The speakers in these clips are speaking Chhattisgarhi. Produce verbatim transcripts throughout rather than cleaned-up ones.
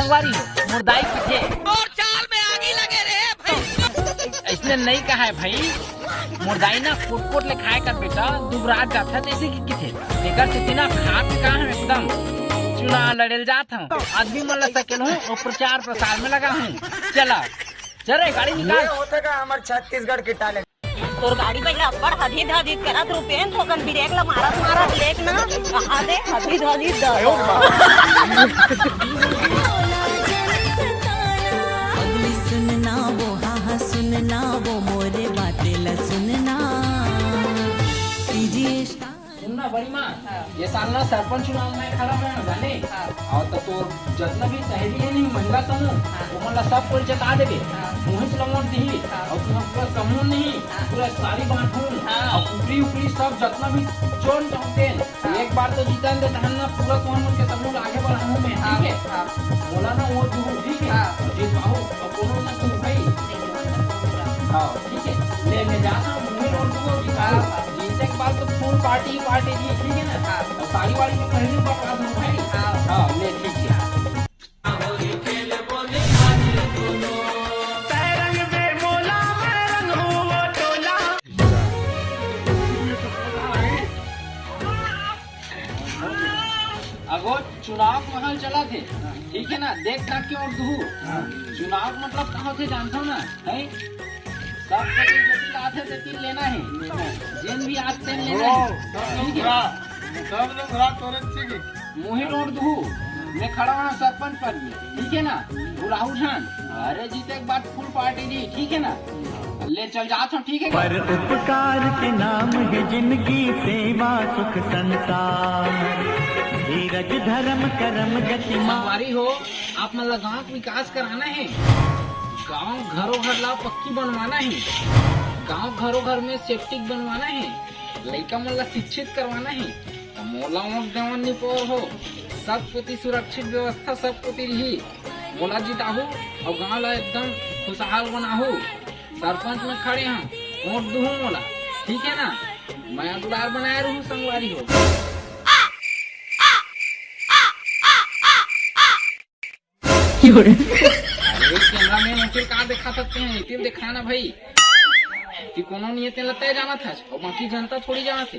संगवारी हो, मोर दाई कथे। और चाल में आगी लगे रे भाई। अइसने नइ कहय भाई, मोर दाई ना कोट-कोट ले खाय कर बेटा, दुबरात जाथे तइसे कि कथे। तेकर सेती ना खात का हूँ एकदम। चुनाव लड़े ल जात हूँ, आदमी मन ल सकेलहूँ अउ प्रचार प्रसार में लगाहूँ। चला, चल रे गाड़ी निकाल। ये होथे का हमर छत्तीसगढ़ के talent। तोर गाड़ी भैया अब्बड़ हदिद हदिद करत रुपेन, थोकन ब्रेक ला मारत मारत देख ना, कहाँ दे हदिद हदिद दे। अगली सुनना वो, हाँ हाँ सुनना वो, मोरे बाते ला सुनना। CG star. सुनना बड़ी माँ, हाँ। ये साल ना सरपंच चुनाव में खड़ा होना जाने। हाँ। अउ त तोर जतना भी सहेली हे नहीं महिला समूह, हाँ। ओमन ला सब कोई जता देबे। हाँ। मुहित ला वोट दिही, हाँ। अउ तुमन पूरा समूह नहीं, हाँ। पूरा सारी बांटहूँ, हाँ। अउ कुकरी उकरी सब जतना भी जोन चाहते हैं, हाँ। एक बार तो जीतन दे तहन ना पूरा तुमन मन के समूह ला आगे बढ़ाहूँ मैं, हाँ, ठीक है? हाँ। मोला ना वोट दूहू, ठीक है? हाँ। अउ जीतवाहू, अउ कोनो ना तू भाई। नहीं, नहीं, नहीं, नहीं। हाँ, ठीक है। ले, ले जाना, मुहित ला वोट दूहू, जीतवाहू। हाँ, हाँ। जीते के बाद तो full party, party जी, ठीक है ना? हाँ। अउ साड़ी वाड़ी तो पहले ही बता दूँ भाई। हाँ। हाँ, ले, ठीक है। अगो चुनाव माहौल चलत हे, ठीक है ना, देख ताक के वोट दूहू। चुनाव मतलब का होथे जानथव ना, हैं? सब कोती जेती आथे तेती लेना हे, जेन भी आथे तेन लेना हे, ठीक है? सब लोग रात तोरे ठीक है। मुही वोट दूहू, मैं खड़ा हूँ सरपंच पद में, ठीक है ना? बुलाहू झन, अरे जीते के बाद full party जी, ठीक है ना? ले चल जात हूँ, ठीक है? पर उपकार के नाम है जिनकी सेवा सुख संसार, धीरज धर्म करम गति मा- संगवारी हो, आप मन ला गांव के विकास कराना है, गांव घरों घर ला पक्की बनवाना है, गांव घरों घर में septic बनवाना है, लइका मन ला शिक्षित करवाना है, त मोला वोट देवन नी पोर हो। सब कोती सुरक्षित व्यवस्था सब कोती रही। मोला जिताहू अउ गांव ला एकदम खुशहाल बनाहू। सरपंच में खड़े हूँ, वोट दूहू मोला, ठीक है ना? मया दुलार बनाए रहू संगवारी हो। अरे कैमरामैन, उतिर का देखा सकते हैं, इतिर देखा ना भाई। कि कोनो नहीं है, तेला तय जाना था, और बाकी जनता थोड़ी जाना थे।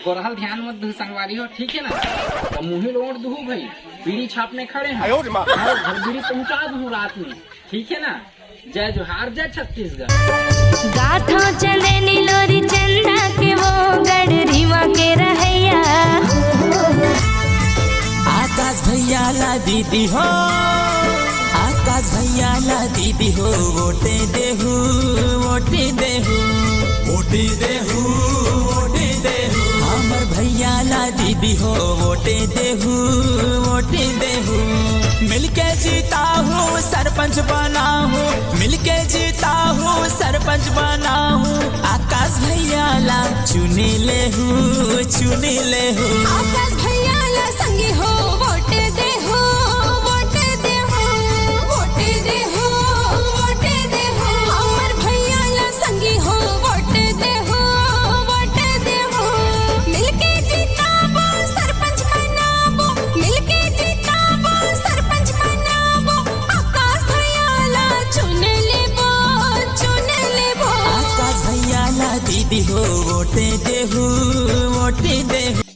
गोरहल ध्यान मत दू संगवारी हो, ठीक है ना? तो मुही ला वोट दूहू भाई, बीड़ी छापने खड़े हैं। आयो रे माँ। हर घर बीड़ी पहुंचा दूहू रात में, ठीक है ना? जय जोहार, जय छत्तीसगढ़। गाथा चंदेनी लोरी चंदा के वो गढ़ रीवा के रहैया। आकाश भैया ला दीदी हो, आकाश भैया ला दीदी हो, वोटे देहू, वोटे देहू, वोटे देहू, वोटे देहू। हमर भैया ला दीदी हो, वोटे देहू, वोटे देहू। मिलके जीताहू, सरपंच बनाहू, मिलके जीताहू, सरपंच बनाहू। आकाश भैया ला चुनी लेहू, चुनी लेहू। आकाश भैया ला संगी हो, वोट देहू, वोट देहू, वोट देहू, वोट देहू। हमर भैया ला संगी हो, वोट देहू, वोट देहू। मिलके जिताबो, सरपंच बनाबो, मिलके जिताबो, सरपंच बनाबो। आकाश भैया ला चुन लेबो, चुन लेबो। आकाश भैया ला दीदी हो, वोट देहू, वोट देहू।